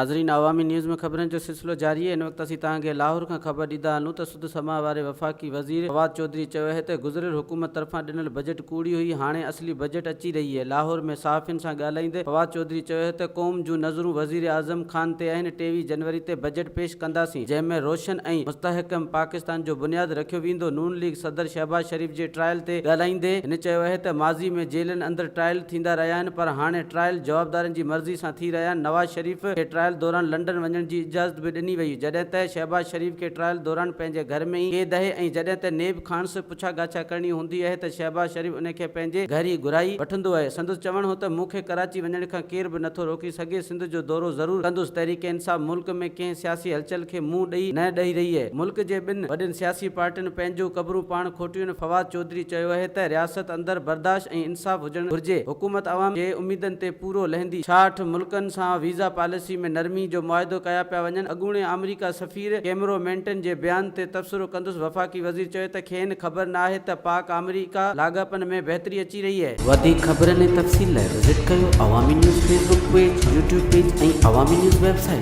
ناظرين عوامي نيوز ۾ خبرن جو سلسلو جاري آهي ان وقت اسين توهان کي لاهور کان خبر ڏيندا هلون ته سڌ سماء واري وفاقي وزير فواد چوڌري چيو آهي ته گذريل حڪومت طرفان ڏنل بجيٽ ڪوڙي هئي هاڻي اصلي بجيٽ اچي رهي آهي لاهور ۾ صحافين سان ڳالهائيندي فواد چوڌري چيو آهي ته قوم جون نظرون وزيراعظم خان تي آهن 23 جنوري تي بجيٽ پيش ڪنداسين جنهن ۾ روشن ۽ مستحڪم پاڪستان جو بنياد رکيو ويندو نون ليگ صدر شهباز شريف جي ٽرائل تي ڳالهائيندي هن چيو آهي ته ماضي ۾ جيلن اندر ٽرائل ٿيندا رهيا آهن پر هاڻي ٽرائل جوابدارن جي مرضي سان ٿي رهيا آهن، نواز شريف کي ٽرائل دوران لنڊن وڃڻ جي اجازت به ڏني وئي، جڏهن ته شهباز شريف کي ٽرائل دوران پنهنجي گهر ۾ ئي قيد آهي ۽ جڏهن ته نيب کانئس پڇا ڳاڇا ڪرڻي هوندي آهي ته شهباز شريف ان کي پنهنجي گهر ئي گهرائي وٺندو آهي، سندس چوڻ هو ته مون کي ڪراچي وڃڻ کان ڪير به نٿو روڪي سگهي، سنڌ جو دورو ضرور ڪندس، تحريڪ انصاف ملڪ ۾ ڪنهن سياسي هلچل کي منهن ڏئي نه ڏئي رهي آهي، ملڪ جي ٻن وڏين سياسي پارٽين پنهنجون قبرون پاڻ کوٽيون آهن، فواد چوڌري چيو آهي ته رياست اندر برداشت ۽ انصاف هجڻ گهرجي، حڪومت عوام جي اميدن تي پورو لهندي، 66 ملڪن سان ويزا پاليسي ۾ نرمي جو معاهدو ڪيا پيا وڃن، اڳوڻي آمريڪا سفير ڪيمرو مينٽن جي بيان تي تبصرو ڪندس وفاقي وزير چيو ته کين خبر نه آهي ته پاڪ آمريڪا لاڳاپن ۾ بهتري اچي رهي آهي. وڌيڪ خبرن ۽ تفصيل لاء وزٽ ڪيو Awami news Facebook page, YouTube page ۽ Awami news website.